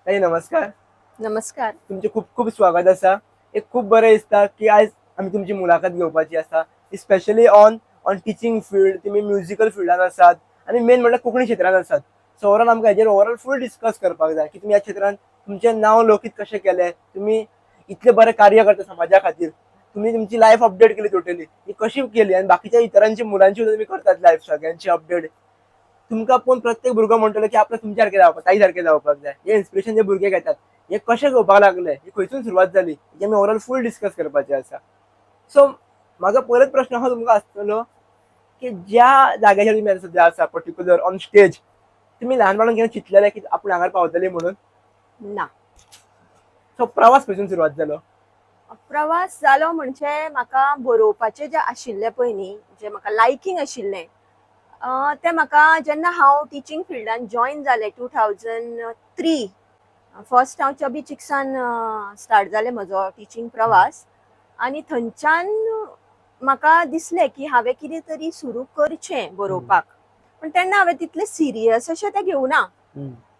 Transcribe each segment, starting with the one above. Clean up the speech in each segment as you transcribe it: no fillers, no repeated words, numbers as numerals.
ताई, नमस्कार. नमस्कार. तुमचें खूब खूब स्वागत आसा. एक खूब बरें दिसता की आयज आमी तुमची मुलाखत घेवपाची आसा, specially on teaching field. तुमी म्युजिकल फिल्डान आसात आनी मेन म्हणल्यार कोंकणी क्षेत्रान आसात. सो ओवरऑल आमकां हेजेर ओवरऑल फूल डिस्कस करपाक जाय की तुमी ह्या क्षेत्रान तुमचें नांव लौकीक कशें केलें, तुमी इतलें बरें कार्य करता समाजा खातीर, तुमी तुमची लायफ अपडेट केली टोटली, ही कशी केली आनी बाकीच्या इतरांची मुलांची सुद्दां तुमी करतात लायफ सगळ्यांची अपडेट. तुमकां पळोवन प्रत्येक भुरगो म्हणटलो की आपल्या तुमच्या सारकें जावपाक, ताई सारकें जावपाक जाय. हे इन्स्पिरेशन जे भुरगे घेतात, हे कशें घेवपाक लागले, ही खंयसून सुरवात जाली, हें आमी ओवरऑल फूल डिस्कस करपाचें आसा. सो म्हाजो पयलोच प्रश्न हो तुमकां आसतलो की ज्या जाग्याचेर तुमी आतां सद्या आसा, पर्टिक्युलर ऑन स्टेज, तुमी ल्हानपणान केन्ना चिंतलेलें की आपूण हांगार पावतली म्हणून? ना. सो प्रवास खंयसून सुरवात जालो? प्रवास जालो म्हणजे म्हाका बरोवपाचें जें आशिल्लें पळय न्ही, जें म्हाका लायकींग आशिल्लें, तें म्हाका जेन्ना हांव टिचींग फिल्डान जॉयन जालें 2003 फर्स्ट, हांव चबी चिक्सान स्टार्ट जालें म्हजो टिचींग प्रवास आनी थंयच्यान म्हाका दिसलें की हांवें कितें तरी सुरू करचें बरोवपाक. पण तेन्ना हांवें तितलें सिरियस अशें तें घेवना,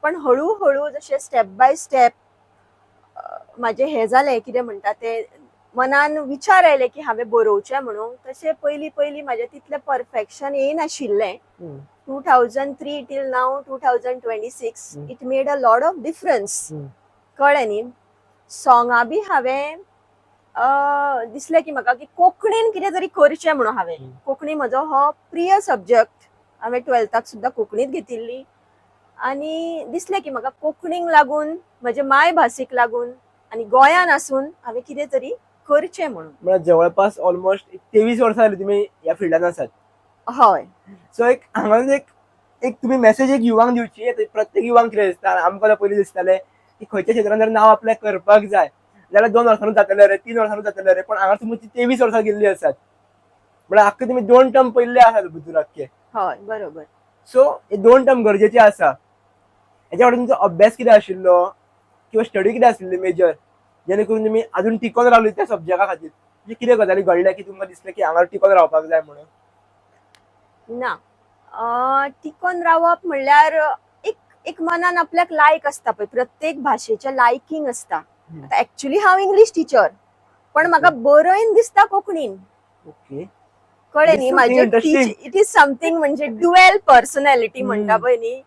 पण हळू हळू जशें स्टेप बाय स्टेप म्हाजें हें जालें, कितें म्हणटा तें, मनान विचार आयले की हांवें बरोवचें म्हणून. तशें पयलीं पयलीं म्हाजें तितलें perfection येयनाशिल्लें. 2003 till now 2026, it made a lot of difference. कळ्ळें न्ही? सॉंगां बी हांवें दिसलें की म्हाका की कोंकणीन कितें तरी करचें म्हणून हांवें. कोंकणी म्हजो हो प्रिय सब्जक्ट. हांवें ट्वेल्थाक सुद्दां कोंकणीत घेतिल्ली आनी दिसलें की म्हाका कोंकणीक लागून, म्हजे मायभासेक लागून आनी गोंयान आसून हांवें कितें तरी करचें म्हणून. म्हळ्यार जवळपास ऑलमोस्ट 23 वर्सां जाली तुमी ह्या फिल्डान आसात. हय. सो एक हांगा एक एक तुमी मेसेज एक युवांक दिवची. आतां प्रत्येक युवांक कितें दिसता, आमकां आतां पयलीं दिसतालें की खंयच्या क्षेत्रान जर नांव आपल्याक करपाक जाय जाल्यार 2 वर्सांनूच जातलें रे, 3 वर्सांनूच जातलें रे. पण हांगा तुमी 23 वर्सां गेल्ली आसात, म्हळ्यार आख्खे तुमी दोन टर्म पयल्ले आसात भितूर आख्खे. हय, बरोबर. सो हे दोन टर्म गरजेचे आसा. हेच्या वाटेन तुमचो अभ्यास कितें आशिल्लो किंवा स्टडी कितें आशिल्ली मेजर, जेणे करून तुमी अजून टिकोन रावली त्या सब्जॅक्टा खातीर? म्हणजे कितें गजाली घडल्या की तुमकां दिसलें की हांगा टिकोन रावपाक जाय म्हणून? ना, टिकोन रावप म्हणल्यार एक एक मनान आपल्याक लायक आसता पळय, प्रत्येक भाशेचें लायकींग आसता. आतां एक्चुली हांव इंग्लीश टिचर, पण म्हाका बरयन दिसता कोंकणीन. कळ्ळें न्ही? It is म्हाजें something interesting. It is something म्हणजे ड्युएल पर्सनॅलिटी म्हणटा पळय न्ही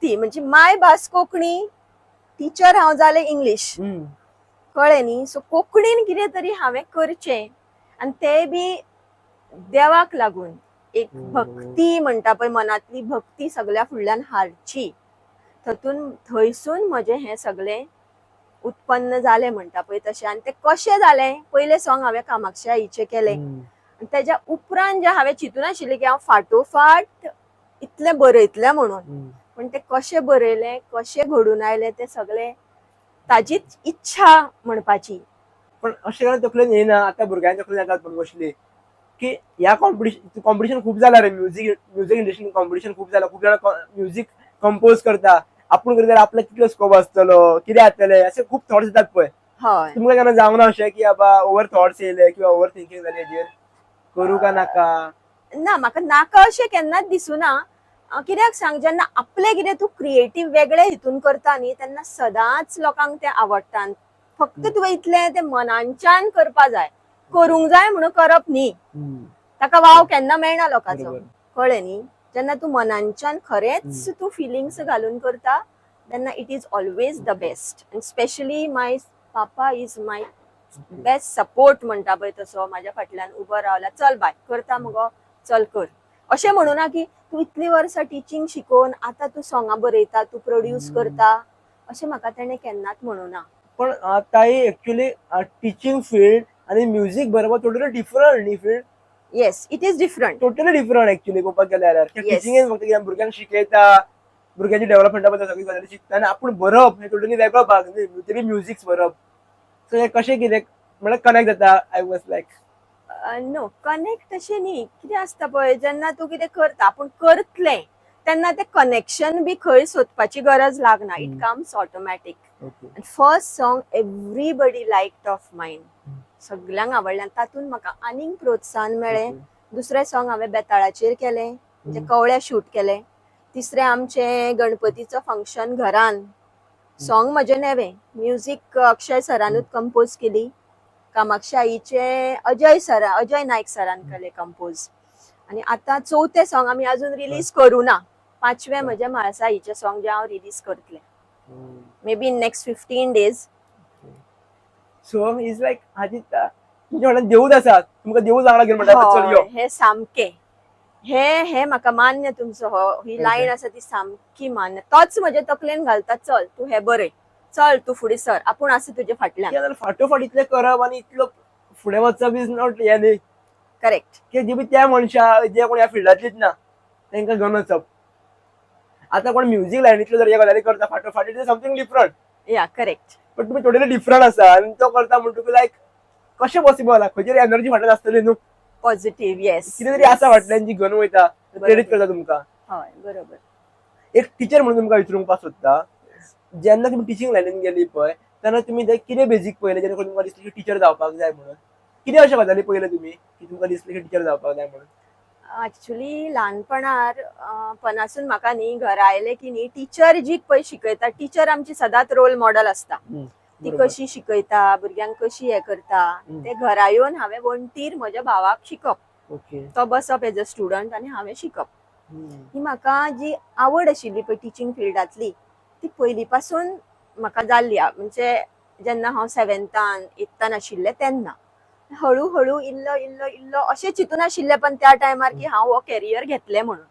ती. म्हणजे माय भास कोंकणी, टिचर हांव जालें इंग्लीश. कळ्ळें न्ही? सो कोंकणीन कितें तरी हांवें करचें आनी तें बी देवाक लागून एक भक्ती म्हणटा पळय, मनांतली भक्ती सगळ्या फुडल्यान हाडची, थतून थंयसून म्हजें हें सगळें उत्पन्न जालें म्हणटा पळय तशें. आनी तें कशें जालें, पयलें सॉंग हांवें कामाक्षी आईचें केलें आनी तेज्या उपरांत जें हांवें चिंतून आशिल्लें की हांव फाटोफाट इतलें बरयतलें म्हणून, पण तें कशें बरयलें, कशें घडून आयलें, तें सगळें ताजीच इच्छा म्हणपाची. पण अशें केन्ना तकलेन येयना, आतां भुरग्यांच्या तकलेन येतात पण मोस्टली की ह्या कॉम्पिटिशन कॉम्पिटिशन खूब जाला रे, म्युजीक म्युजीक इंडस्ट्रीन कॉम्पिटिशन खूब जाला, खूब जाणां म्युजीक कंपोज करता, आपूण करता जाल्यार आपल्याक कितलो स्कोप आसतलो, कितें जातलें, अशे खूब थॉट्स येतात पळय. तुमकां केन्ना जावंक ना अशें की बाबा ओवर थॉट्स येयले किंवा ओवर थिंकींग जालें हेजेर, करूं का नाका? ना, म्हाका नाका अशें केन्नाच दिसुना. कित्याक सांग, जेन्ना आपलें कितें तूं क्रिएटीव वेगळे हितून करता न्ही, तेन्ना सदांच लोकांक तें आवडटा. फक्त तुवें इतलें तें मनांच्यान करपा जाय, करूंक जाय म्हणून करप न्ही. ताका वाव केन्ना मेळना लोकांचो. कळ्ळें न्ही? जेन्ना तूं मनांच्यान खरेंच तूं फिलिंग्स घालून करता, तेन्ना it is always the best. आनी specially my papa is my best support म्हणटा पळय तसो, म्हाज्या फाटल्यान उबो रावला, "चल बाय, करता मुगो, चल कर." अशें म्हणू ना की तूं इतली वर्सां टिचींग शिकोवन आतां तूं सोंगां बरयता, तूं प्रोड्यूस करता, अशें म्हाका तेणें केन्नाच म्हणू ना. पण ताई, एक्चुअली टिचींग फील्ड आणि म्युझिक बरोबर टोटली डिफरंट न्ही field? Yes, it is different. Totally different actually पळोवपाक गेल्यार. Yes. टिचींगेन फक्त कितें भुरग्यांक शिकयता, भुरग्यांची डेव्हलपमेंटा बद्दल सगळी गजाली शिकता आनी आपूण बरोवप हें टोटली वेगळो भाग न्ही, ते म्युझिक बरोवप. सो हें कशें कितें म्हळ्यार कनेक्ट जाता, I was like? No, connect अशें न्ही. कितें आसता पळय, जेन्ना तूं कितें करता, आपूण करतलें, तेन्ना तें कनेक्शन बी खंय सोदपाची गरज लागना. It comes automatic. First song everybody like of mine. सगल्यांक आवडलें आनी तातूंत म्हाका आनीक प्रोत्साहन मेळ्ळें. दुसरें सॉंग हांवें बेताळाचेर केलें, म्हणजे कवळ्या शूट केलें. तिसरें आमचें गणपतीचो फंक्शन घरान. सॉंग म्हजें नेवें, म्युजीक अक्षय सरानूच कंपोज केली. कामाक्षी आईचे अजय सरा, अजय नायक सरान केले कंपोज. आनी आतां चवथें सॉंग आमी अजून रिलीज करूं ना. पांचवें म्हजें म्हाळसा आईचें सॉंग जें हांव रिलीज करतलें, maybe in next 15 days. So is like हाजी तुमच्या फाटल्यान देवूच आसा, तुमकां देवूच वांगडा घेवन म्हणटा, चल यो. हे सामकें हे हे म्हाका मान्य तुमचो हो ही लायन आसा ती सामकी मान्य. तोच म्हजे तकलेन घालता, चल तूं हे बरय, चल तूं फुडें सर, आपूण आसा तुजे फाटल्यान. कित्याक फाटोफाट इतलें करप आनी इतलो फुडें वचप is not हें न्ही. करेक्ट. की जे बी त्या मनशा जे कोण ह्या फिल्डांतलीच ना तांकां घेवन वचप. आतां कोण म्युजीक लायनींतलो जर ह्या गजाली करता फाटोफाट, it is something different. या, करेक्ट. बट तुमी टोटली डिफरंट आसा आनी तो करता म्हणटकूच लायक कशें पॉसिबल आहा? खंयची तरी एनर्जी फाटल्यान आसतली न्हू. पॉझिटिव्ह, येस. कितें तरी आसा फाटल्यान जी घेवन वयता, प्रेरीत करता तुमकां. हय, बरोबर. एक टिचर म्हणून तुमकां विचारूंक सोदता, जेन्ना तुमी टिचींग लायनीन गेली पळय तेन्ना तुमी ते कितें बेजीक पळयलें जेणे करून तुमकां दिसलें की टिचर जावपाक जाय म्हणून? कितें अशें गजाली पळयलें तुमी की तुमकां दिसलें की टिचर जावपाक जाय म्हणून? ऍक्च्युली ल्हानपणार पणासून म्हाका न्ही घरा आयले की न्ही टिचर जी पळय शिकयता, टिचर आमची सदांच रोल मॉडल आसता. ती कशी शिकयता भुरग्यांक, कशी हें करता, ते घरा येवन हांवें वणटीर म्हज्या भावाक शिकप. तो बसप एज अ स्टुडंट आनी हांवें शिकप. ही म्हाका जी आवड आशिल्ली पळय टिचींग फिल्डांतली, ती पयलीं पासून म्हाका जाल्ली. म्हणजे जेन्ना हांव सेवेंतान एट्थान आशिल्लें तेन्ना हळू हळू इल्लो इल्लो इल्लो अशें चिंतून आशिल्लें, पण त्या टायमार की हांव हो कॅरियर घेतलें म्हणून.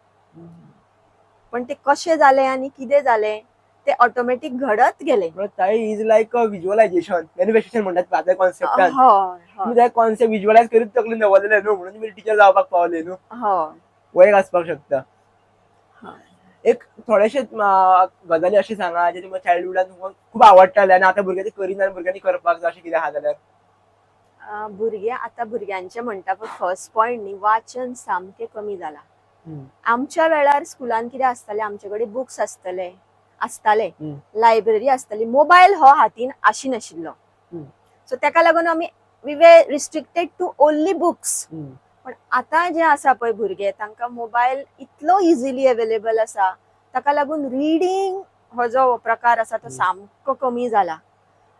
पण ते कशें जालें आनी कितें जालें तें ऑटोमॅटीक घडत गेलें. ताई, is like a visualization, manifestation म्हणटात आतां कॉन्सेप्टान. हय. तुमी ते कॉन्सेप्ट विज्युअलायज करीत तकलेन दवरलेले न्हू, म्हणून तुमी टिचर जावपाक पावले न्हू. हो एक आसपाक शकता. एक थोडेशे गजाली अशें सांगा जे तुमकां चायल्डहुडान तुमकां खूब आवडटाले आनी आतां भुरगे ते करिना आनी भुरग्यांनी करपाक जाय, अशें कितें आहा जाल्यार. भुरगे आतां भुरग्यांचे म्हणटा पळय, फर्स्ट पॉयंट न्ही, वाचन सामकें कमी जालां. आमच्या वेळार स्कुलान कितें आसतालें, आमचे कडेन बुक्स आसतले आसताले, लायब्ररी आसताली, मोबायल हो हातीन आशिनाशिल्लो. सो तेका लागून आमी we were restricted to only books. पण आतां जे आसा पळय भुरगे, तांकां मोबायल इतलो इजिली अवेलेबल आसा, ताका लागून रिडींग हो जो प्रकार आसा तो सामको कमी जाला.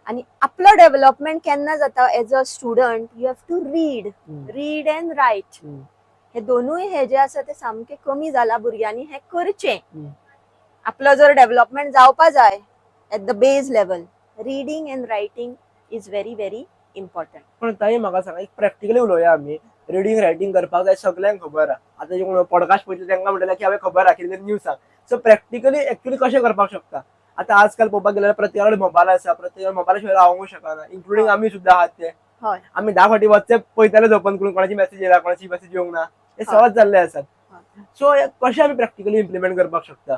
आनी आपलो डेव्हलपमेंट केन्ना जाता? As a student you have to read, read and write. हे दोनूय हे जे आसा ते सामके कमी जाला. भुरग्यांनी हे करचें. आपलो जर डेव्हलपमेंट जावपा जाय at the base level, reading and writing is very very important. पण ताई, म्हाका सांगा, एक प्रॅक्टिकली उलोवया आमी. रिडींग रायटींग करपाक जाय सगल्यांक खबर आहा. आतां जे कोण पॉडकास्ट पळयतले तांकां म्हणटलें की हांवें खबर आहा, कितें तरी न्यूज सांग. सो प्रॅक्टिकली एक्चुअली कशें करपाक शकता? आतां आजकाल पळोवपाक गेल्यार प्रत्येका कडेन मोबायल आसा, प्रत्येकान मोबायला शिवाय रावूंक शकना, इन्क्लुडींग आमी सुद्दां आहात ते. आमी 10 फावटी वॉट्सॅप पळयतालेच ओपन करून, कोणाची मेसेज येयला, कोणाची मेसेज येवंक ना, हे सहज जाल्ले आसात. सो हे कशें आमी प्रॅक्टिकली इम्प्लिमेंट करपाक शकता?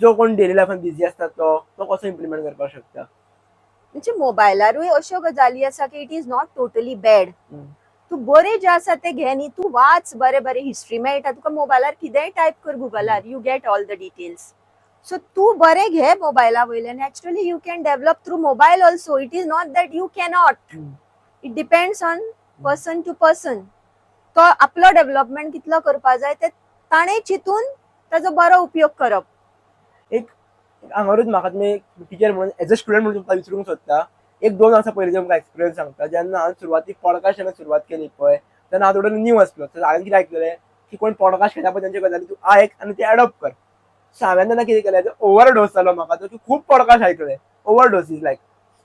जो कोण डेली लायफान बिझी आसता तो तो कसो इम्प्लिमेंट करपाक शकता? म्हणजे मोबायलारूय अश्यो गजाली आसा की it is not totally bad. तूं बरें जें आसा तें घे न्ही, तूं वाच, बरें बरें हिस्ट्री मेळटा तुका मोबायलार. कितेंय टायप कर गुगलार, you get all the details. So तूं बरें घे मोबायला वयल्यान. Actually you can develop through mobile also. It is not that you cannot. It depends on person to person. तो आपलो डेव्हलपमेंट कितलो करपा जाय ते ताणें चिंतून ताजो बरो उपयोग करप. एक हांगारूच म्हाका तुमी टिचर म्हणून, एज अ स्टुडंट म्हणून तुमकां विचारूंक सोदता. एक दोन वर्सां पयलीं तुमकां एक्सपिरियन्स सांगता. जेन्ना हांवें सुरवातीक पॉडकास्ट जेन्ना सुरवात केली पळय तेन्ना हांव थोडो न्यू आसलो. तर हांवें कितें आयकलेलें की कोण पॉडकास्ट घेता पळय तेंचे गजाली तूं आयक आनी ते एडॉप्ट कर. सो हांवें तेन्ना कितें केलें, ओवर डोस जालो म्हाका तो की खूब पॉडकास्ट आयकले. ओवर डोस is like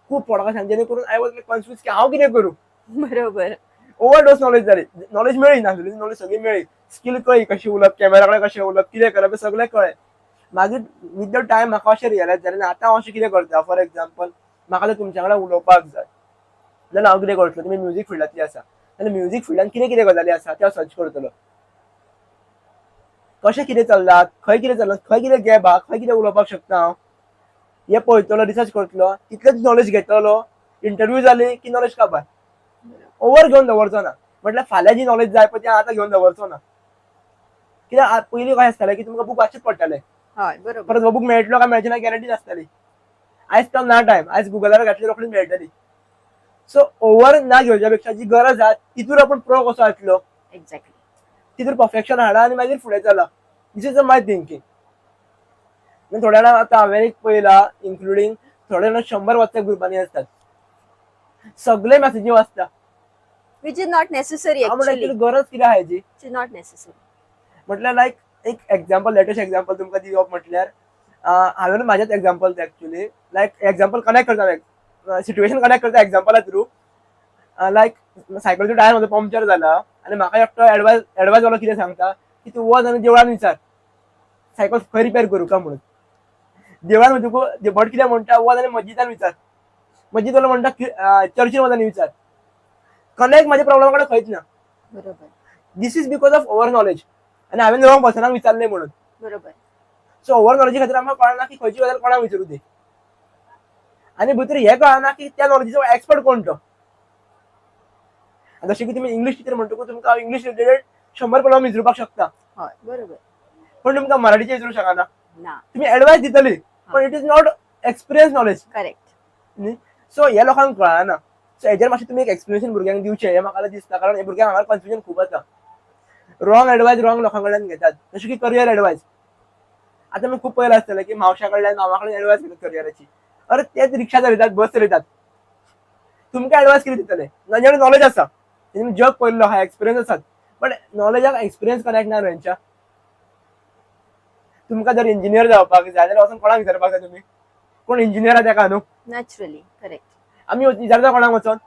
खूब पॉडकास्ट, आनी जेणे करून I was confuse की हांव कितें करूं. ओवर डोस नॉलेज जाली. नॉलेज मेळ्ळी नासली, नॉलेज सगळी मेळ्ळी, स्कील कळ्ळी, कशी उलोवप, कॅमेरा कडेन कशें उलोवप, कितें करप, हें सगळें कळ्ळें. मागीर विथ the time म्हाका अशें रियलायज जालें आनी आतां हांव अशें कितें करता, फॉर एग्जाम्पल म्हाका जर तुमच्या कडेन उलोवपाक जाय जाल्यार हांव कितें करतलो, तुमी म्युजीक फिल्डांतली आसा जाल्यार म्युजीक फिल्डान कितें कितें गजाली आसा त्यो सर्च करतलो. कशें कितें चल्लां, खंय कितें चल्लां, खंय कितें गॅप आहा, खंय कितें उलोवपाक शकता हांव, हें पळयतलो, रिसर्च करतलो, तितलेंच नॉलेज घेतलो. इंटरव्यू जाली की नॉलेज काबार. ओवर घेवन दवरचो ना. म्हटल्यार फाल्यां जी नॉलेज जाय पळय ती आतां घेवन दवरचो ना. कित्याक पयलीं कशें आसतालें की तुमकां बूक वाचचेच पडटाले. हय बरोबर परत हो बूक मेळटलो काय मेळचें ना गॅरंटी नासताली. आयज तो ना टायम, आयज गुगलार घातली रोखडीच मेळटली. सो ओवर ना घेवच्या पेक्षा जी गरज आहा तितूर आपूण प्रो कसो जातलो, तितूर परफेक्शन हाडा आनी मागीर फुडें चला. This is my thinking. थोड्या जाणां आतां हांवें एक पळयला, इन्क्लुडींग थोडे जाण 100 वॉट्सएप ग्रुपांनी असतात, सगळे मेसेजी वाचता. Which is not necessary. हांव म्हणटा, एक्चुअली actually गरज कितें आहा हेजी? It is not necessary. म्हटल्यार लायक एक एक्झाम्पल, लेटेस्ट एक्झाम्पल तुमकां दिवप म्हटल्यार हांवें म्हाजेच एक्झाम्पल ते एक्चुअली लायक एक्झाम्पल कनेक्ट करता, सिट्युएशन कनेक्ट करता एक्झाम्पला थ्रू. लायक सायकलचो टायर म्हजो पंक्चर जाला आनी म्हाका एकटो एडवायज वालो कितें सांगता की तूं वच आनी देवळान विचार सायकल खंय रिपेर करूं काय म्हणून. देवळान वतकूच भट कितें म्हणटा, वच आनी मस्जिदान विचार. मस्जिद वालो म्हणटा, चर्चीन वच आनी विचार. कनेक्ट म्हाज्या प्रॉब्लमा कडेन खंयच ना. This is because of over knowledge आनी हांवें रॉंग पर्सनाक विचारलें म्हणून. सो ओवर नॉलेजी खातीर आमकां कळना की खंयची गजाल कोणाक विचारू ती आनी भितर हें कळना की त्या नॉलेजीचो एक्सपर्ट कोण तो. आनी जशें की तुमी इंग्लीश टिचर म्हणटकूच तुमकां इंग्लीश रिलेटेड 100 प्रॉब्लम विचारपाक शकता. हय बरोबर पण तुमकां मराठीचे विचारूंक शकना. ना. तुमी एडवायस दितली, पण it is not experience knowledge. So हे लोकांक कळना. सो हेजेर मातशें तुमी एक एक्सप्लेनेशन भुरग्यांक दिवचें हें म्हाका दिसता, कारण हे भुरग्यांक हांगा कन्फ्युजन खूब आसा. रॉंग एडवायस रॉंग लोकां कडल्यान घेतात. जशें की करियर एडवायस, आतां आमी खूब पळयलां आसतलें की मावशा कडल्यान, मामा कडल्यान एडवायस घेतात करियराची. अरे, तेच रिक्षा चलयतात, बस चलयतात, तुमकां एडवायस कितें दितले? तांचे कडेन नॉलेज आसा, तेणी जग पळयल्लो आहा, एक्सपिरियन्स आसात, बट नॉलेजाक एक्सपिरियन्स कनेक्ट ना न्हू हेंच्या. तुमकां जर इंजिनियर जावपाक जाय जाल्यार वचून कोणाक विचारपाक जाय तुमी? कोण इंजिनियर आहा तेका न्हू? Naturally, correct. आमी विचारता कोणाक वचोन?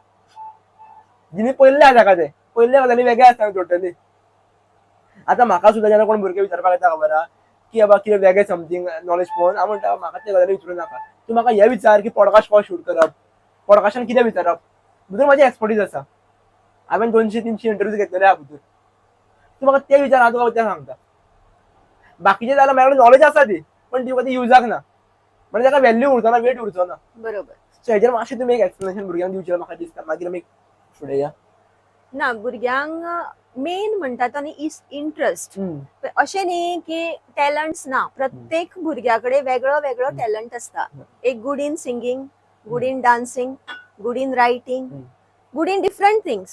जिणी पयल्ले आहा तेका. ते पयल्ले गजाली वेगळे आसता टोटली. आतां म्हाका सुद्दां जेन्ना कोण भुरगे विचारपाक येता, खबर आहा की बाबा कितें वेगळें समथींग नॉलेज पळोवन, हांव म्हणटा, म्हाका ते गजाली विचारूं नाका. तूं म्हाका हें विचार की पॉडकास्ट कसो शूट करप, पॉडकास्टान कितें विचारप. भितर म्हाजी एक्सपर्टीज आसा. हांवें 200-300 इंटरव्यूज घेतलेले आहा भितर. तूं म्हाका ते विचार, हांव तुका तें सांगता. बाकीचे जाल्यार म्हाज्या कडेन नॉलेज आसा ती, पण ती तुका युजाक ना, म्हणजे ताका व्हॅल्यू उरचो ना, वेट उरचो ना. सो हेजेर मातशें तुमी एक एक्सप्लेनेशन भुरग्यांक दिवचें म्हाका दिसता. मागीर आमी फुडें या. ना, भुरग्यांक मेन म्हणटा तो न्ही is interest. अशें न्ही की टॅलंट्स ना. प्रत्येक भुरग्या कडेन वेगळो वेगळो टॅलंट आसता. एक good in singing, good in dancing, good in writing, good in different things.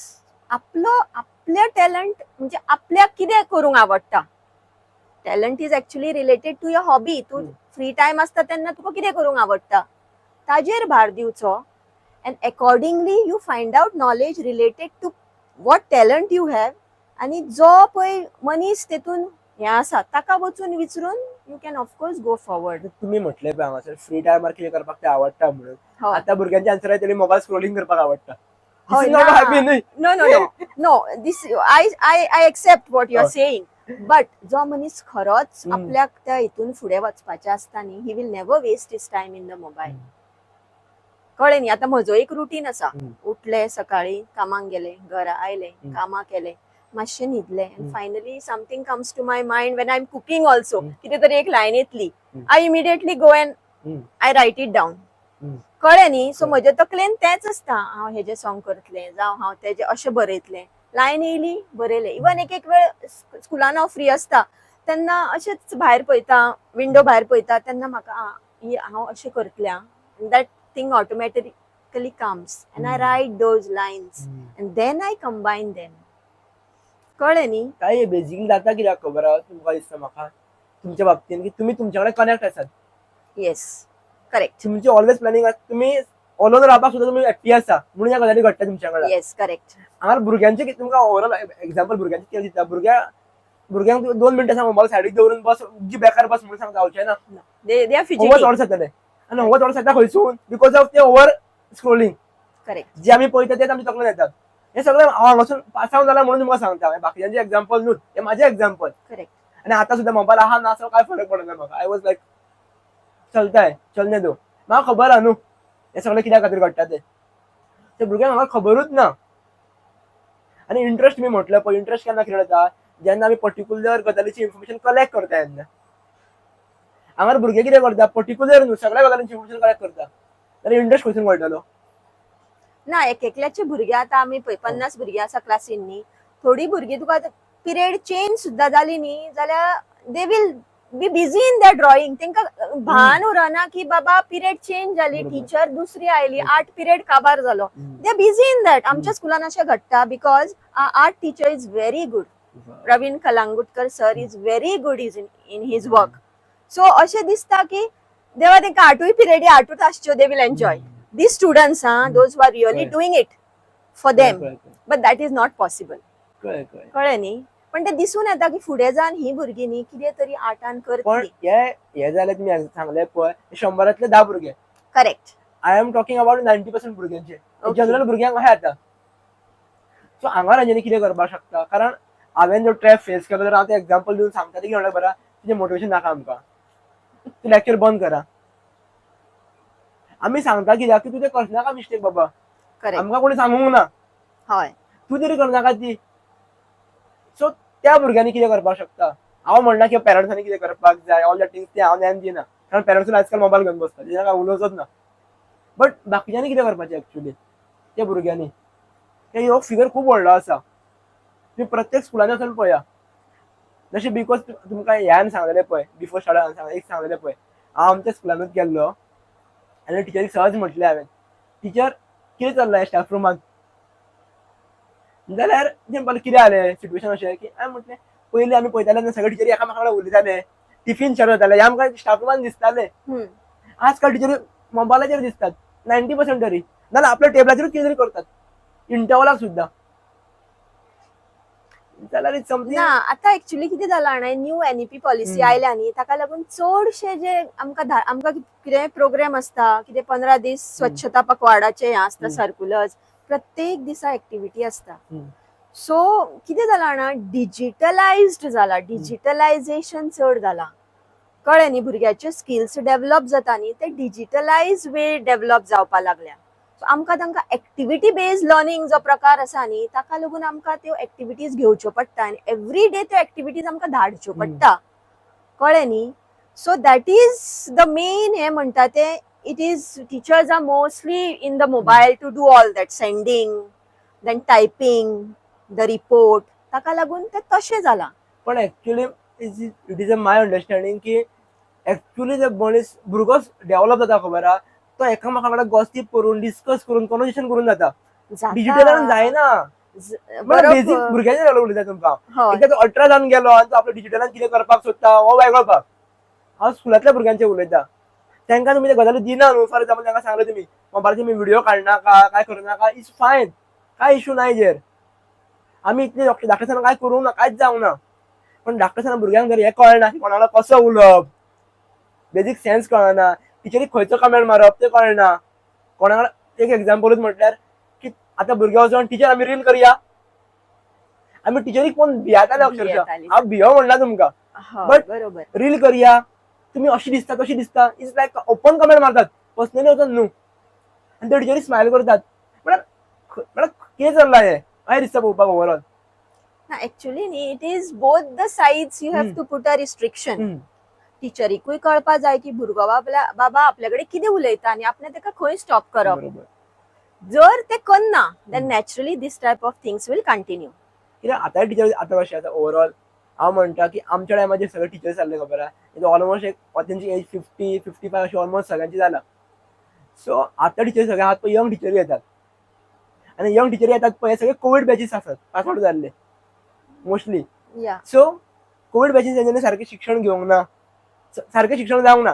आपलो आपले टॅलंट म्हणजे आपल्याक कितें करूंक आवडटा. Talent is actually related to your hobby. तूं फ्री टायम आसता तेन्ना तुका कितें करूंक आवडटा ताजेर भार दिवचो and accordingly you find out knowledge related to what talent you have. आनी जो पळय मनीस तेतून हें आसा ताका वचून विचरून you can of course go forward. तुमी म्हटलें पळय हांगासर फ्री टायमार कितें करपाक ते आवडटा म्हणून. आतां भुरग्यांचे आन्सर येतली, मोबायल स्क्रोलिंग करपाक आवडटा. हय, not ना. हॅपी न्हय. No, this I accept what you are saying, but जो मनीस खरोच आपल्याक त्या हितून फुडें वचपाचें आसता न्ही, he will never waste his time in the mobile. कळ्ळें न्ही? आतां म्हजो एक रुटीन आसा. उठले सकाळी, कामाक गेले, घरा आयले, कामां केले, मातशें न्हिदले and finally something comes to my mind when I am cooking also. कितें तरी एक लायन येतली, I immediately go and I write it down. कळ्ळें न्ही? सो म्हजे तकलेन तेंच आसता, हांव हेजें सॉंग करतलें जावं हांव तेजें अशें बरयतलें. लायन येयली, बरयलें. इवन एक एक वेळ स्कुलान हांव फ्री आसता तेन्ना अशेंच भायर पळयता, विंडो भायर पळयता तेन्ना म्हाका ही हांव अशें करतलें. That thing automatically comes and I write those lines and then I combine them. कळ्ळें न्ही? काय बेसिकली जाता कित्याक खबर आहा तुमकां दिसता म्हाका तुमच्या बाबतीन की तुमी तुमच्या कडेन कनेक्ट आसात. Yes, correct. तुमची ऑलवेज प्लॅनिंग आसा. तुमी ऑलोन रावपाक सुद्दां तुमी हॅप्पी आसा म्हणून ह्या गजाली घडटा तुमच्या कडेन. Yes, correct. हांगा भुरग्यांचे तुमकां ओवरऑल एक्झाम्पल भुरग्यांचे कितें दिता, भुरग्यांक 2 मिनटां सांग मोबायल सायडीक दवरून बस, उग्गी बेकार बस म्हणून सांग, जावचें ना. They are over fidgeting. चड जातले आनी ओवर चड जाता खंयसून? Because of ते ओवर स्क्रोलिंग. जे आमी पळयता तेच आमच्या तकलेन येतात. हे सगळें हांव हांगासून पास आवट जाला म्हणून तुमकां सांगता. हें बाकीच्यांचे एक्झाम्पल न्हू, हे माझे एक्झाम्पल. आनी आतां सुद्दां मोबायल आहा ना आसा काय फरक पडना म्हाका. I was like, चलताय, चलने दो. म्हाका खबर आहा न्हू हे सगळें कित्या खातीर घडटा तें. ते भुरग्यांक हांगा खबरूच ना. आनी इंट्रस्ट मी म्हटलं पळय, इंट्रस्ट केन्ना क्रिएट जाता? जेन्ना आमी पर्टिक्युलर गजालीची इन्फॉर्मेशन कलेक्ट करता तेन्ना. हांगार भुरगे कितें करता, पर्टिक्युलर न्हू, सगळ्या गजालींची इन्फॉर्मेशन कलेक्ट करता, जाल्यार इंट्रस्ट खंयसून कळटलो? ना, एक एकल्याचे भुरगे आतां आमी पळय 50 भुरगीं आसा क्लासीन न्ही, थोडीं भुरगीं तुका पिरियड चेंज सुद्दां जाली न्ही जाल्यार they will be busy in the drawing. तांकां भान उरना की बाबा पिरियड चेंज जाली, टिचर दुसरी आयली, आर्ट पिरियड काबार जालो. They busy in that. आमच्या स्कुलान अशें घडटा because art teacher is very good. Praveen Kalangutkar sir is very good is in his work. So अशें दिसता की देवा तेंका आठूय पिरियडी आठूच आसच्यो, they will enjoy. The students, हा, those are really doing it for them, but that is not possible. कळ्ळें कळ्ळें. कळ्ळें न्ही? पण ते दिसून येता की फुडें जावन ही भुरगीं न्ही कितें तरी आर्टान पण करतली. हे हे जालें, तुमी सांगलें पळय, 100रांतले 10 भुरगे. Correct. I am talking about 90% भुरग्यांचे. जनरल भुरग्यांक अशें जाता. सो हांगा तेंच्यांनी कितें करपाक शकता? कारण हांवें जो ट्रॅप फेस केलो, जाल्यार हांव तें एग्जाम्पल दिवन सांगता की म्हणल्यार बरा तुजें मोटिवेशन नाका आमकां, तूं लॅक्चर बंद करा. आमी सांगता कित्याक की तूं तें करनाका मिस्टेक बाबा. आमकां कोणी सांगूंक ना. तूं तरी करनाका ती. सो त्या भुरग्यांनी कितें करपाक शकता? हांव म्हणना की पेरंट्सांनी कितें करपाक जाय, ऑल that things, ते हांव ज्ञान दिना, कारण पेरंट्सूय आजकाल मोबायल घेवन बसता, तेजेर काय उलोवचोच ना. बट बाकीच्यांनी कितें करपाचें एक्चुली त्या भुरग्यांनी? ते हो फिगर खूब व्हडलो आसा. तुमी प्रत्येक स्कुलांनी वचून पळया. जशें because तुमकां ह्यान सांगलेलें पळय, बिफोर स्टार्ट एक सांगलेलें पळय, हांव आमच्या स्कुलानूच गेल्लो आनी टिचरीक सहज म्हटलें हांवें, "टिचर, कितें चल्लां स्टाफ रुमान?" जाल्यार ते म्हणपाक, "कितें जालें?" सिट्युएशन अशें की हांवें म्हटलें, पयलीं आमी पळयताले तेन्ना सगळे टिचरी एकामेका वांगडा उलयताले, टिफीन शेअर जाताले, हे आमकां स्टाफ रुमान दिसताले. आजकाल टिचरी मोबायलाचेर दिसतात 90% तरी, नाजाल्यार आपल्या टेबलाचेरूच कितें तरी करतात इंटरवलाक सुद्दां. जाल्यार it's something. ना, आता एक्चुअली कितें जालां जाणा, न्यू एनईपी पॉलिसी आयल्या न्ही, ताका लागून चडशे जे आमकां आमकां कितें प्रोग्राम आसता, कितें 15 दीस स्वच्छता पखवाडाचे हें आसता, सर्कुलर्स, प्रत्येक दिसा एक्टिविटी आसता. सो कितें जालां जाणा, डिजिटलायज्ड जाला, डिजिटलायजेशन चड जाला, कळ्ळें न्ही? भुरग्याच्यो स्किल्स डेव्हलप जाता न्ही, ते डिजिटलायज वे डेव्हलप जावपा लागल्या. सो आमकां तांकां एक्टिविटी बेस्ड लर्निंग जो प्रकार आसा न्ही, ताका लागून आमकां त्यो एक्टिविटीज घेवच्यो पडटा आनी एवरी डे त्यो एक्टिविटीज आमकां धाडच्यो पडटा, कळ्ळें न्ही? So that is the main हें म्हणटा तें, it is teachers are mostly in the mobile to do all that sending, then typing the report. ताका लागून ते तशें जालां. पण actually it is a my understanding की एक्चुअली जे मनीस भुरगो डेव्हलप जाता, खबर आहा, तो एकामेका कडेन गॉसीप करून, डिस्कस करून, कॉन्वर्सेशन करून जाता. जाता. डिजिटलान जायना. म्हणल्यार बेजीक भुरग्यांचे डेव्हलप उलयता तुमकां. एकदा तो 18 जावन गेलो आनी तो आपल्या डिजिटलान कितें करपाक सोदता, हो वेगळो भाग. हांव स्कुलांतल्या भुरग्यांचे उलयता. तांकां तुमी ते गजाली दिना न्हू. फॉर एग्जाम्पल, तांकां सांगलें तुमी मोबायलाचेर तुमी व्हिडिओ काडनाका, काय करूं नाका, it's fine, काय इशू ना हेजेर. आमी इतले डॉक्टर धाकटेसतना काय करूंक ना, कांयच जावंक ना. पण धाकटेसतना भुरग्यांक जर हें कळना की कोणाक कसो उलोवप, बेजीक सेन्स कळना, टिचरीक खंयचो कमेंट मारप तें कळना कोणाक. एक एग्जाम्पलूच म्हटल्यार की आतां भुरगे वचोन, "टिचर, आमी रील करया." आमी टिचरीक पळोवन भियेताले अक्षरशः. भियेताली. हांव भियो म्हणना तुमकां. But "reel करया, तुम्ही अशी दिसता, तशी दिसता," it's like open comment मारतात पर्सनली वचोन न्हू, आनी ते टिचरी स्मायल करतात. म्हळ्यार म्हळ्यार कितें चल्लां हें अशें दिसता पळोवपाक ओवरऑल. ना, एक्चुअली न्ही, it is both the sides, you have to put a restriction. टिचरीकूय कळपा जाय की भुरगो बाबा आपल्या कडेन कितें उलयता आनी आपणे ताका खंय स्टॉप करप. जर ते करना, then naturally this type of things will continue. कित्याक आतांय टिचर आतां कशें आसा ओवरऑल, हांव म्हणटा की आमच्या टायमाचेर सगळे टिचर्स आसले, खबर आहा, ऑलमोस्ट एक तेंची एज 50, 55 अशी ऑलमोस्ट सगळ्यांची जाला. सो आतां टिचर सगळे आहात पळय, यंग टिचरी येतात आनी यंग टिचरी येतात पळय, सगळे कोवीड बॅचीस आसात पास आउट जाल्ले मोस्टली. सो कोवीड बॅचीस तेंच्यांनी सारकें शिक्षण घेवंक ना, सारकें शिक्षण जावंक ना.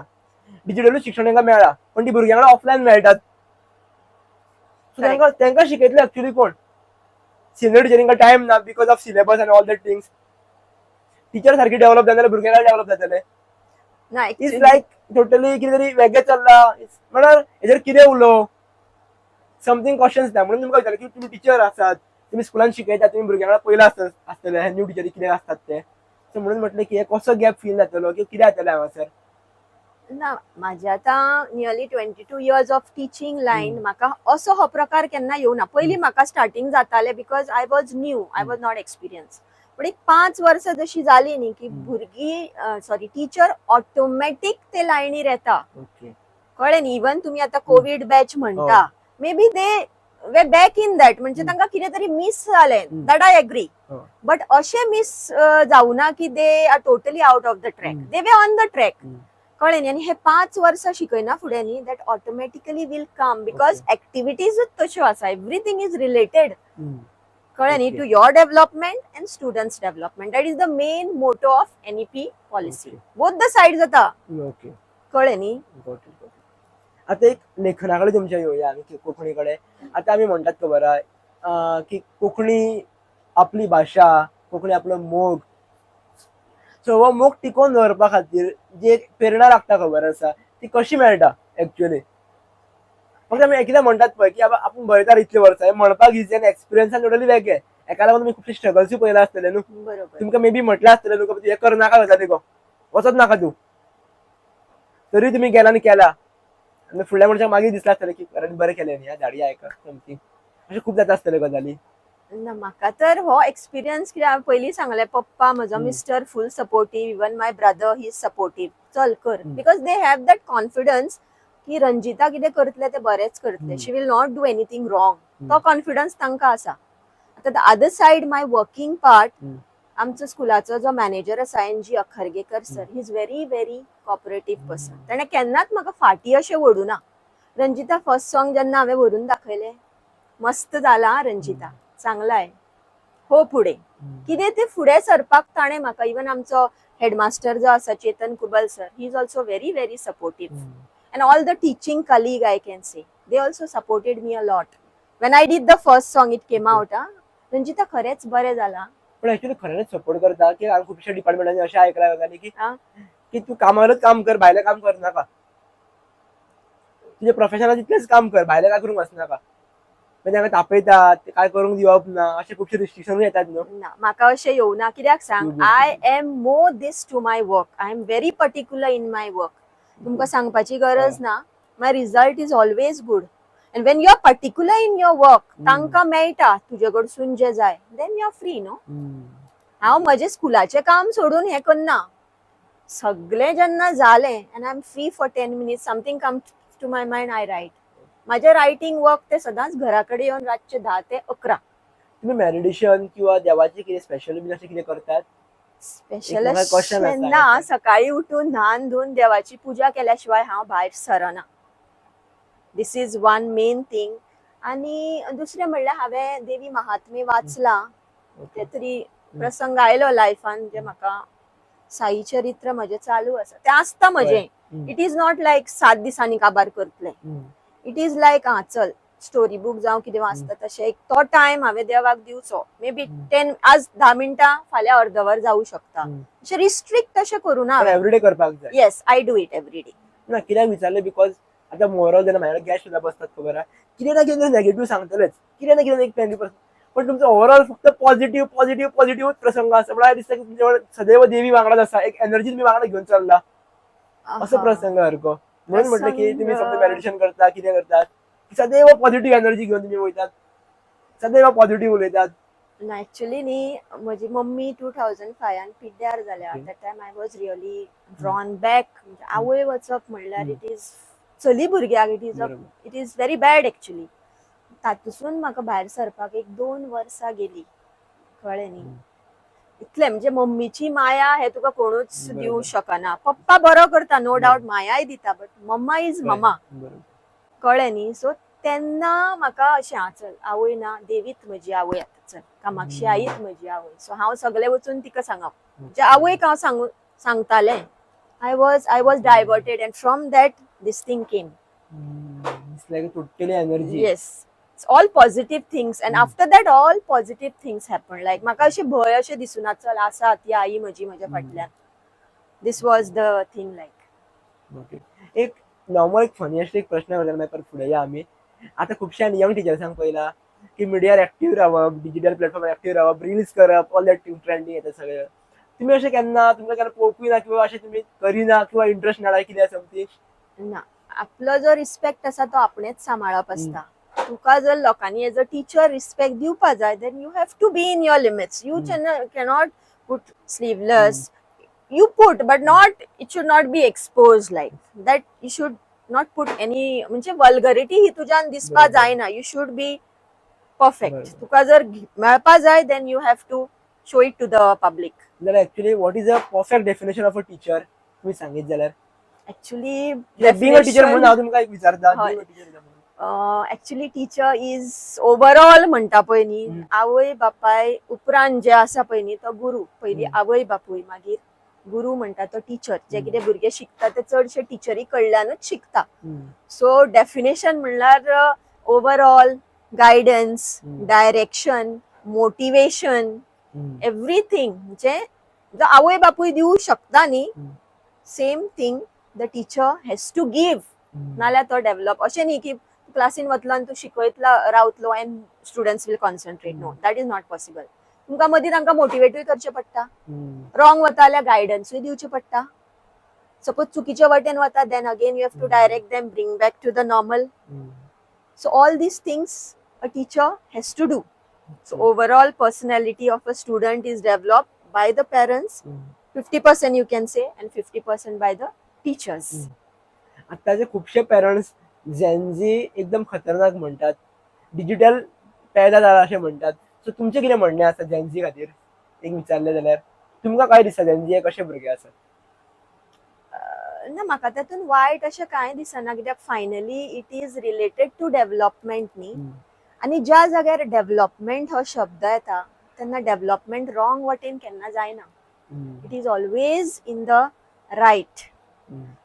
डिजिटलूच शिक्षण तांकां मेळ्ळां, पण ती भुरग्यां कडेन ऑफलायन मेळटात. सो तांकां शिकयतले एक्चुअली कोण? सिनियर टिचरींका टायम ना because of syllabus and all that things. Teacher सारकी डेव्हलप जाय जाल्यार भुरगे काय डेव्हलप जातले? ना, it's actually like totally कितें तरी वेगळें चल्लां. म्हळ्यार हेजेर कितें उलोवं, समथींग क्वेश्चन्स ना. म्हणून तुमकां विचारलें की तुमी टिचर आसात, तुमी स्कुलान शिकयतात, तुमी भुरग्यां कडेन पयलां आसता आसतले हे न्यू टिचरी कितें आसतात ते. सो म्हणून म्हटलें की हे कसो गॅप फील जातलो की कितें जातलें हांगासर? ना, माझे आतां nearly 22 years of teaching line, म्हाका असो हो प्रकार केन्ना येवना. पयलीं म्हाका स्टार्टींग जातालें because I was new, I was not experience, पण एक 5 वर्सां जशी जाली न्ही की भुरगीं, सॉरी, टिचर ऑटोमॅटीक ते लायनीर येता. कळ्ळें न्ही? इवन तुमी आतां कोवीड बॅच म्हणटा, maybe they were back in that, म्हणजे तांकां कितें तरी मिस जालें. That I agree. But अशें मिस जावना की they are totally out of the track. They were on the track. कळ्ळें न्ही? आनी हे 5 वर्सां शिकयना फुडें न्ही, that automatically will come because एक्टिविटीजूच तश्यो आसा, everything is related, कळ्ळें न्ही, to your development and students development. That is the main motto of NEP policy. Both the side जाता. कळ्ळें न्ही? Got it, got it. आतां एक लेखना कडेन तुमच्या येवया आमी की कोंकणी कडेन. आतां आमी म्हणटात खबर आहा की कोंकणी आपली भाशा, कोंकणी आपलो मोग. सो हो मोग टिकोवन दवरपा खातीर जी एक प्रेरणा लागता खबर आसा, ती कशी मेळटा एक्चुअली? फक्त आमी कितें म्हणटात पळय की बाबा आपूण बरयता इतले वर्सां, हें म्हणपाक इजी आनी एक्सपिरियन्सान टोटली वेगळें. हेका लागून तुमी खुबशे स्ट्रगल्सूय पळयला आसतले न्हू? बरोबर. तुमकां मे बी म्हटलें आसतलें न्हू, हें करनाका गजाली गो, वचत नाका तूं, तरी तुमी गेला आनी केला आनी फुडल्या मनशाक मागीर दिसलां आसतलें की अरे बरें केलें न्ही, धाडया हेका समथींग, अशें खूब जाता आसतलें गजाली. ना, म्हाका तर हो एक्सपिरियन्स कित्याक हांवें पयलीं सांगलें, पप्पा म्हजो mister full supportive, even my brother he is supportive, चल कर, because they have that confidence की रंजिता कितें करतलें तें बरेंच करतलें, she will not do anything wrong. तो कॉन्फिडन्स तांकां आसा. आतां the other side, my working part, आमचो स्कुलाचो जो मॅनेजर आसा, N G Akhargekar sir, he is very very cooperative person. ताणें केन्नाच म्हाका फाटीं अशें ओडूना. रंजिता, फर्स्ट सॉंग जेन्ना हांवें व्हरून दाखयलें, मस्त जाला रंजिता, चांगलाय हो, फुडें कितें ते फुडें सरपाक ताणें म्हाका, इवन आमचो हेडमास्टर जो आसा, Chetan Kubal sir, he is also very very supportive, and all the teaching colleague, I can say, they also supported me a lot. When I did the first song, it came out, हा रंजिता, खरेंच बरें जाला. पण actually खऱ्यांनीच support करता की हांवें खुबश्या डिपार्टमेंटांनी अशें आयकलां गजाली की हा. की तूं कामारच काम कर, भायलें काम कर नाका, तुजें प्रोफेशनाल तितलेंच काम कर, भायलें काय करूंक वचनाका, मागीर तांकां तापयतात, ते काय करूंक दिवप ना, अशे खुबशे रिस्ट्रिक्शन येतात न्हू? ना, म्हाका अशें येवना. कित्याक सांग? I am more this to my work. I am very particular in my work. तुमकां सांगपाची गरज ना. My result is always good, and when you are particular in your work, तांकां मेळटा तुजे कडसून जे जाय, then you are free, no? हांव म्हजें स्कुलाचें काम सोडून हें करना. सगळें जेन्ना जालें and I am free for 10 minutes, something come to my mind, I write. म्हाजें रायटींग वर्क तें सदांच घरा कडेन येवन रातचें 10 ते 11. तुम्ही मेडिटेशन किंवा देवाचे कितें स्पेशल बीन अशें कितें करतात? स्पेशल एक म्हाका question आसा. ना. सकाळी उठून न्हान धुवन देवाची पुजा केल्या शिवाय हांव भायर सरना. This is one main thing. आनी दुसरें म्हणल्यार हांवें देवी महात्मे वाचलां. ते तरी प्रसंग आयलो लायफान जे म्हाका साई चरित्र म्हजें चालू आसा, तें आसता म्हजें. It is not like 7 दिसांनी काबार करतलें. It is like, आं चल, स्टोरी बूक जावं कितें वाचता तशें एक तो टायम हांवें देवाक दिवचो. मे बी 10, आज 10 मिनटां, फाल्यां अर्दवर जावं शकता. अशें रिस्ट्रिक्ट तशें करूना हांवें. एवरीडे करपाक जाय. Yes, I do it every day. ना, कित्याक विचारलें, because आतां मोरल जेन्ना म्हाज्या गेस्ट सुद्दां बसतात खबर आहा, कितें ना कितें नेगेटीव सांगतलेच, कितें ना कितें एक पॅनी. पण तुमचो ओवरऑल फक्त पॉझिटिव्ह, पॉझिटिव्ह, पॉझिटिव्ह प्रसंग आसा. म्हणल्यार दिसता की तुमच्या सदैव देवी वांगडाच आसा, एक एनर्जी तुमी वांगडा घेवन चल्ला असो प्रसंग सारको. म्हणून म्हटलं की तुम्ही समजा मेडिटेशन करता, कितें करतात, सदैव पॉझिटिव्ह एनर्जी घेवन तुमी वयतात, सदैव पॉझिटिव्ह उलयतात. ना, ऍक्च्युली न्ही, म्हजी मम्मी 2005 पिड्ड्यार जाल्या. That time I was really drawn back. म्हणजे आवय वचप म्हणल्यार it is, चली भुरग्याक it is a it is very bad actually. तातूंतसून म्हाका भायर सरपाक एक 2 वर्सां गेली, कळ्ळें न्ही? इतलें म्हणजे मम्मीची माया हे तुका कोणूच दिवं शकना. पप्पा बरो करता, नो डावट, मायाय दिता, बट मम्मा is मम्मा. कळ्ळें न्ही? सो तेन्ना म्हाका अशें, आं चल, आवय ना, देवीत म्हजी आवय आतां, चल कामाक्षी आईत म्हजी आवय. सो हांव सगळें वचून तिका सांगप, म्हणजे आवयक हांव सांगू सांगतालें. I was diverted and from that this thing came. It's like totally energy. Yes, it's all positive things, and after that all positive things happen. Like म्हाका अशें भंय अशें दिसुना, चल आसा ती आई म्हजी म्हज्या फाटल्यान. This was the thing like. Okay, एक नॉर्मल, एक फनी अशें एक प्रश्न करता, मागीर परत फुडें या आमी. आतां खुबश्या यंग टिचर्सांक पळयला की मिडियार एक्टीव रावप, डिजिटल प्लॅटफॉर्मार एक्टीव रावप, रिल्स करप, ऑल that trending येता सगळें. तुमी अशें केन्ना, तुमकां केन्ना पळोवपूय ना किंवा अशें तुमी करिना किंवा इंट्रस्ट ना कितें समथींग? ना, आपलो जो रिस्पेक्ट आसा तो आपणेच सांबाळप आसता. तुका जर लोकांनी एज अ टिचर रिस्पेक्ट दिवपा जाय, then you have to be in your limits. You cannot put sleeveless. You put, but not, it should not be expose like that. You should not put any, म्हणजे vulgarity ही तुज्यान दिसपा जायना. You should be perfect. तुका जर मेळपा जाय, then you have to show it to the public. जाल्यार actually what is a perfect definition of a teacher, तुमी सांगीत जाल्यार? ऍक्च्युली बींग अ टिचर म्हणून हांव तुमकां एक विचारता. हय. Being a teacher म्हणून. ऍक्च्युली टिचर is overall म्हणटा पळय न्ही, आवय बापाय उपरांत जे आसा पळय न्ही, तो गुरु पयली. आवय बापूय, मागीर गुरू म्हणटा तो टिचर. जे कितें भुरगे शिकता ते चडशे टिचरी कडल्यानूच शिकता. सो डेफिनेशन म्हणल्यार overall guidance, direction, motivation, everything म्हणजे जो आवय बापूय दिवू शकता न्ही, same thing the teacher has to give. नाल्यार तो डेव्हलप अशें न्ही की क्लासीन वतलो आनी तूं शिकयतला रावतलो and students will concentrate. No, that is not possible. तुमकां मदीं तांकां मोटिवेटूय करचें पडटा. रॉंग वता जाल्यार गायडन्सूय दिवचें पडटा. सपोज चुकीच्या वाटेन वता, then again you have to direct them, bring back to the normal. So all these things a teacher has to do. So overall personality of a student is developed by the parents, 50% you can say, and 50% by the teachers. आताचे खुबशे parents Gen Z एकदम खतरनाक म्हणटात, digital पैदा जाला अशें म्हणटात. So तुमचें कितें म्हणणें आसा जेनझी खातीर? एक विचारलें जाल्यार तुमकां काय दिसता, जेनझी हे कशे भुरगे आसात? ना, म्हाका तातूंत वायट अशें कांय दिसना, कित्याक finally it is related to development न्ही. आनी ज्या जाग्यार डेव्हलपमेंट हो शब्द येता तेन्ना डेव्हलपमेंट रॉंग वाटेन केन्ना जायना. It is always in the right.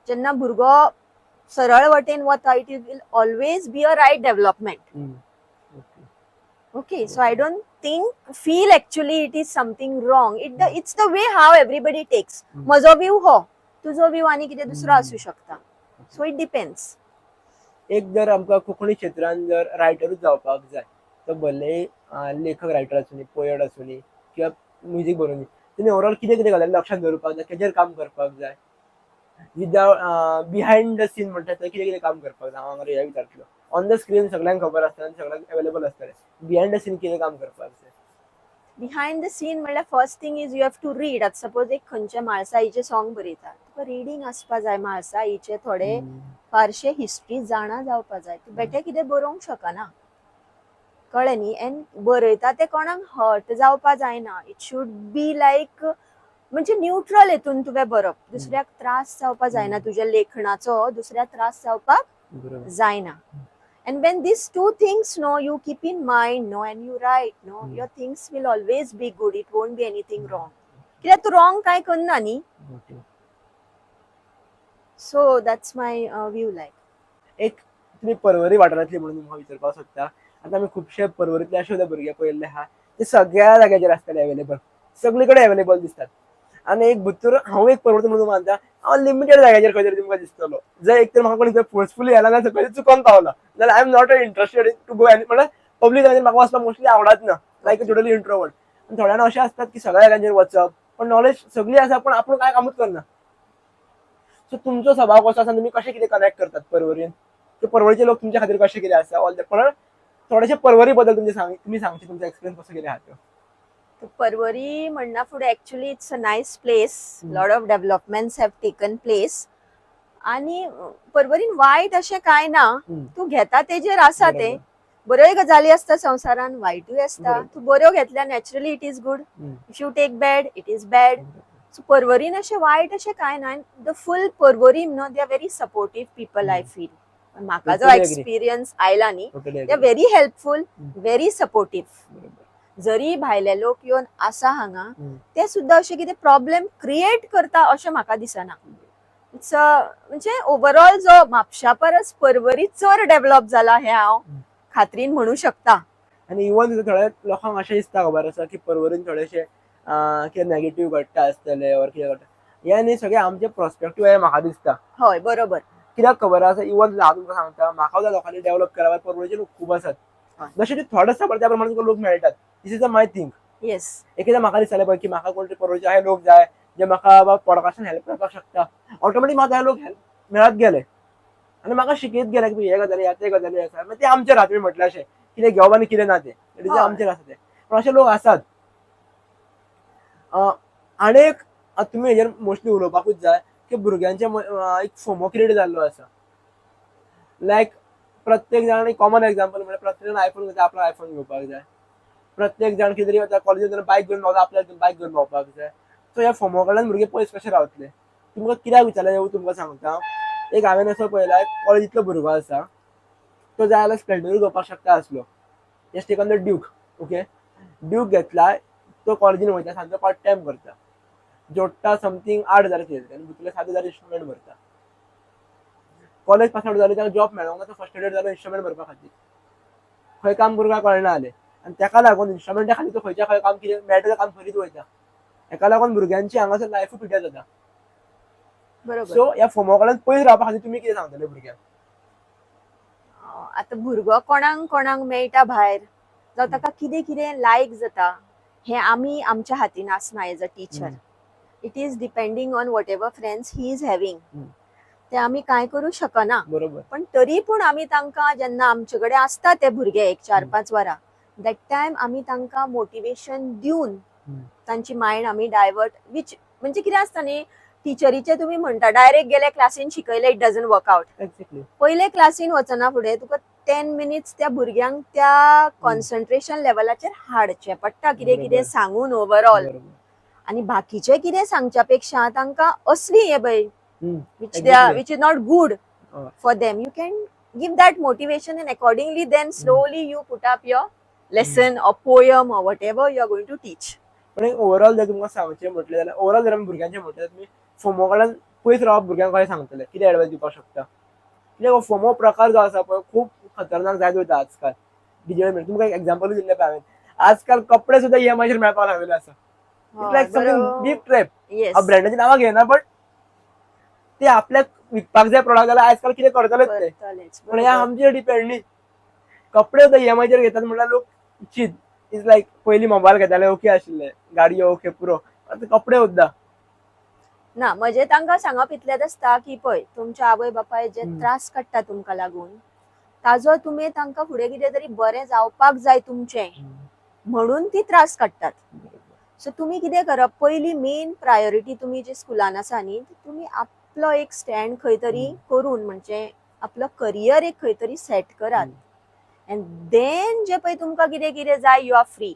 जेन्ना भुरगो सरळ वाटेन वता, it will always be a right development. Okay, so I don't think, feel actually it is something wrong. It's the way how everybody takes. म्हजो view हो, तुजो view आनी कितें दुसरो आसूं शकता. So it depends. एक जर आमकां कोंकणी क्षेत्रान जर रायटरूच जावपाक जाय, तो भले लेखक रायटर आसूं, पोयट आसूं किंवा म्युजीक बरोवनी, तेणी ओवरऑल कितें कितें गजाली लक्षात दवरपाक जाय, केजेर काम करपाक जाय, विदाउट बिहायंड the scene म्हणटा ते कितें कितें काम करपाक जाय? हांव हांगा हें विचारतलो. ऑन the screen सगळ्यांक खबर आसता आनी सगळ्यांक अवेलेबल आसतलें. बिहायंड the scene कितें काम करपाक जाय? बिहायंड the scene म्हणल्यार first thing is you have to read. आतां सपोज एक खंयच्या म्हाळसाईचें सॉंग बरयता, तुका रिडींग आसपा जाय. म्हाळसाईचे थोडे फारशे हिस्ट्री जाणा जावपा जाय. तूं बेठे कितें बरोवंक शकना, कळ्ळें न्ही? एंड बरयता तें कोणाक हर्ट जावपा जायना. It should be लायक म्हणजे न्यूट्रल हेतून तुवें बरप, दुसऱ्याक त्रास जावपा जायना. तुज्या लेखणाचो दुसऱ्याक त्रास जावपाक जायना. And when these two things, no, you keep in mind, no, and you write, no, your things will always be good. It won't be anything wrong, कित्याक तूं रॉंग कांय करना न्ही. So that's my view, like. एक तुमी परवरी वाठारांतली म्हणून तुमकां विचारपाक सोदता. आतां आमी खुबशे परवरीतले अशे सुद्दां भुरगे पळयल्ले आहा, ते सगळ्या जाग्याचेर आसतले अवेलेबल, सगळे कडेन अवेलेबल दिसतात. आनी एक भितर हांव एक परवरी म्हणून मानता, हांव लिमिटेड जाग्याचेर खंय तरी तुमकां दिसतलो. जर एक तर म्हाका कोणी फोर्सफुली व्हेला ना, खंय चुकोन पावला जाल्यार I am not interested to go. आनी म्हणल्यार पब्लीक जाग्याचेर म्हाका वचपाक मोस्टली आवडत ना, लायक टोटली इंट्रोवर्ट. आनी थोड्या जाणां अशें आसतात की सगळ्या जाग्यांचेर वचप, पण नॉलेज सगळी आसा, पण आपूण कांय कामूच करना. सो तुमचो स्वभाव कसो आसा? तुमी कशें कितें कनेक्ट करतात परवरीन? ते परवरीचे लोक तुमच्या खातीर कशें कितें आसा, ऑल that? पण थोडेशे परवरी बद्दल तुमचे सांग, तुमी सांगचे, तुमचो एक्सपिरियन्स कसो कितें आहा तो. परवरी म्हणना फुडें actually it's a nice place. Lot of developments have taken place आणि परवरीन वायट अशें कांय ना. तूं घेता तेजेर आसा ते. बऱ्योय गजाली आसता संवसारान, वायटूय आसता. तूं बऱ्यो घेतल्यार naturally it is good. If you take bad, it is bad. So परवरीन अशें वायट अशें कांय ना. The full Porvorim, no, they are very supportive people, I feel. म्हाका जो Totally agree. Experience आयला न्ही, Totally they are agree. Very helpful, very supportive. जरी भायले लोक येवन आसा हांगा, ते सुद्दां अशें कितें प्रॉब्लेम क्रिएट करता अशें म्हाका दिसना. It's म्हणजे ओवरऑल जो म्हापशा परस परवरी चड डेव्हलप जाला हें हांव खात्रीन म्हणू शकता. आनी इवन सुद्दां थोड्या लोकांक अशें दिसता, खबर आसा, की परवरीन थोडेशे कितें नेगेटीव घडटा आसतलें ऑर कितें घडटा. हें न्ही, सगळें आमचें पर्सपेक्टीव हें म्हाका दिसता. हय, बरोबर. कित्याक खबर आसा, इवन हांव तुमकां सांगता, म्हाका सुद्दां लोकांनी डेव्हलप केला. परवरीचे लोक खूब आसात. जशे ते थोडे आसा पळय, त्या प्रमाणे तुका लोक मेळटात. This is a my thing. एकदां म्हाका दिसतालें पळय की म्हाका कोण तरी परवरीचे अशे लोक जाय जे म्हाका पॉडकास्टान हेल्प करपाक शकता. ऑटोमॅटीक म्हाका ते लोक हेल्प मेळत गेले आनी म्हाका शिकयत गेले की हे गजाली ह्या, ते गजाली आसा. मागीर ते आमचेर आहा, तुमी म्हटलें अशें, कितें घेवप आनी कितें ना तें. It is आमचेर आसा तें. पण अशे लोक आसात. आनी एक तुमी हेजेर मोस्टली उलोवपाकूच जाय की भुरग्यांचे एक फोमो क्रिएट जाल्लो आसा. लायक प्रत्येक जाण, एक कॉमन एग्जाम्पल म्हळ्यार प्रत्येक जाण आयफोन घेता, आपलो आयफोन घेवपाक जाय. प्रत्येक जाण कितें तरी आतां कॉलेजीन बायक घेवन भोंवता, आपल्याक बायक घेवन भोंवपाक जाय. सो ह्या फोमो कडल्यान भुरगे पयस कशे रावतले? तुमकां कित्याक विचारलें हें तुमकां सांगता. एक हांवें असो पळयला, कॉलेजींतलो भुरगो आसा, तो जाय जाल्यार स्प्लेंडरूय घेवपाक शकता आसलो. Just taken the Duke. Okay, Duke घेतला, तो कॉलेजीन वयता, सांजचो पार्ट टायम करता. जोडटा समथींग 8,000 कितें आनी भितरले 7,000 इन्स्टॉलमेंट भरता. कॉलेज पास आउट जाले, ताका जॉब मेळोंक ना, तो फ्रस्ट्रेटेड जालो इन्स्टॉलमेंट भरपा खातीर. खंय काम करूं काय कळना जालें आनी ताका लागून इन्स्टॉलमेंटा खातीर तो खंयच्या खंय काम कितें मेळटा तें काम करीत वयता. हेका लागून भुरग्यांची हांगासर लायफूय पिड्ड्यार जाता. सो ह्या फोमो कडल्यान पयस रावपा खातीर तुमी कितें सांगतले भुरग्यांक? आतां भुरगो कोणाक कोणाक मेळटा भायर जावं ताका कितें कितें लायक जाता हें आमी आमच्या हातीन आसना as a teacher. It is depending on whatever friends he is having. ते आमी कांय करूं शकना. पण तरी पूण आमी तांकां जेन्ना आमचे कडेन आसता ते भुरगे एक चार 5 वरां, that time आमी तांकां मोटिवेशन दिवन तांची मायंड आमी डायवर्ट, which म्हणजे कितें आसता न्ही, टिचरीचे तुमी म्हणटा डायरेक्ट गेले क्लासीन शिकयले, it doesn't work out. पयले क्लासीन वचना फुडें तुका 10 मिनिट्स त्या भुरग्यांक त्या कॉन्सन्ट्रेशन लेवलाचेर हाडचें पडटा, कितें कितें सांगून ओवरऑल. आनी बाकीचे कितें सांगच्या पेक्षा तांकां असली हे पळय which they are which is not good for them, you can give that motivation and accordingly then slowly you put up your lesson or poem or whatever you are going to teach. पण एक overall जर तुमकां सांगचें म्हटलें जाल्यार, overall जर आमी भुरग्यांचें म्हटलें जाल्यार, तुमी फोमो कडल्यान पयस रावप भुरग्यांक कशें सांगतले, कितें एडवायस दिवपाक शकता? कित्याक हो फोमो प्रकार जो आसा पळय, खूब खतरनाक जायत वयता आजकाल डिजिटल. तुमकां एक एग्जाम्पलूय दिल्लें पळय हांवें, आजकाल कपडे सुद्दां ईएमआयचेर मेळपाक लागलेले आसा. It's like something big trap. हांव ब्रँडाची नांवां घेना, बट ते आपल्याक विकपाक जाय प्रोडक्ट जाल्यार आजकाल कितें करतलेच ते. करतलेच. पण ह्या आमचेर डिपेंड न्ही. कपडे सुद्दां ईएमआयचेर घेतात म्हणल्यार लोक चीत is लायक पयलीं मोबायल घेताले ओके आशिल्ले, गाडयो ओके पुरो, आतां कपडे सुद्दां. ना, म्हजें तांकां सांगप इतलेंच आसता की पळय, तुमच्या आवय बापाय जे त्रास काडटा तुमकां लागून, ताजो तुमी तांकां फुडें कितें तरी बरें जावपाक जाय तुमचें म्हणून ती त्रास काडटात. सो तुमी कितें करप, पयली मेन प्रायोरिटी तुमी जे स्कुलान आसा न्ही, तुमी आपलो एक स्टँड खंय तरी करून, म्हणजे आपलो करियर एक खंय तरी सेट करात, एंड then जे पळय तुमकां कितें कितें जाय, you are free.